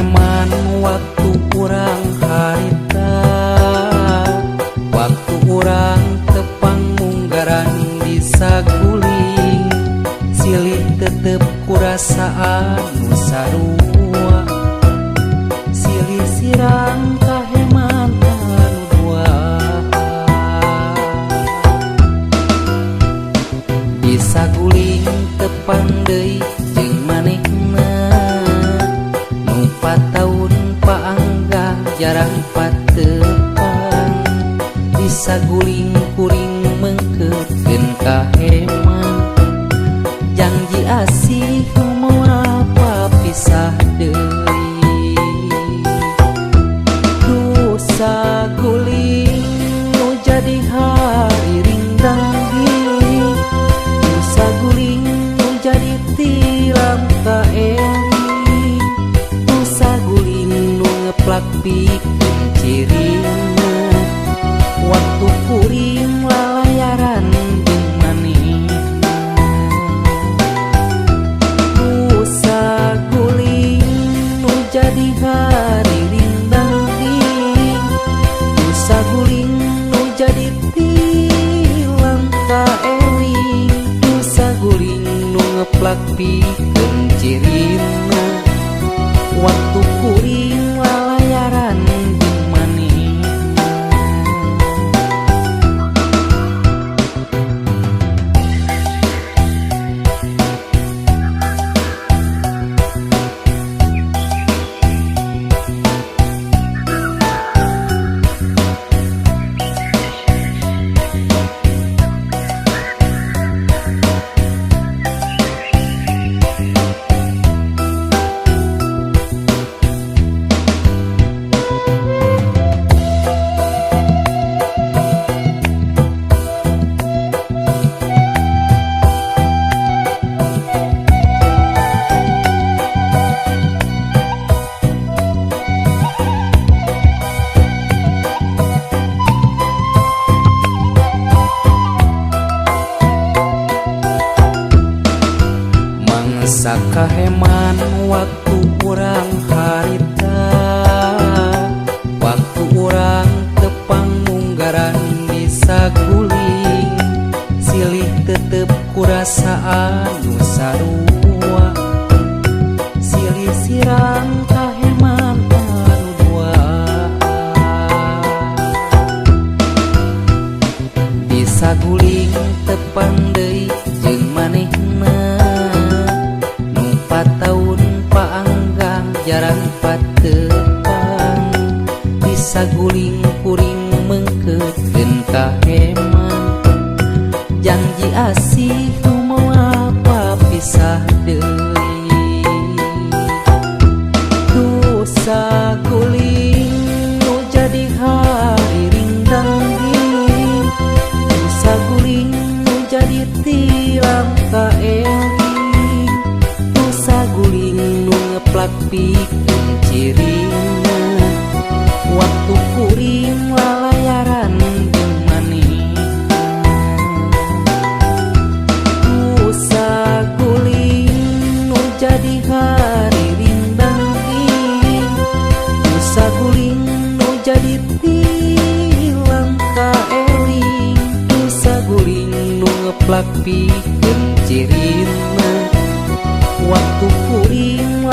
kaheman waktu urang harita, waktu urang tepang munggaran di saguling. Silih tetep kurasaan nu sarua, silih sirang kaheman anu dua. Bisa guling tepang deui jeung manehna, nu taun paangga jarang patepang. Bisa guling kuring mengkeutkeun kaheman, janji asih nu moal papisah deui. Dosa guling nu jadi hari rindang giling, dosa guling nu jadi tilam kaeling, dosa guling nu ngeplak pikeun cirina waktu kuring lalayaran jeung manehna. Dosa guling nu jadi hari rindang giling, dosa guling nu jadi tilam kaeling, dosa guling nu ngeplak pikeun cirina waktu kuring lalayaran jeung manehna. Mangsa kaheman waktu urang harita, waktu urang tepang munggaran di saguling. Silih tetep kurasaan nu sarua, silih sirang kaheman anu dua. Bisa guling tepang deui jeung manehna, nu taun paanggang jarang patepang. Bisa guling kuring mengkeutkeun kaheman, janji asih nu moal papisah deui. Dosa guling nu jadi hari rindang giling, dosa guling nu jadi tilam kaeling, dosa guling nu ngeplak pikeun cirina waktu kuring lalayaran jeung manehna. Dosa guling nu jadi hari rindang giling, dosa guling nu jadi tilam kaeling, dosa guling nu ngeplak pikeun cirina waktu kuring.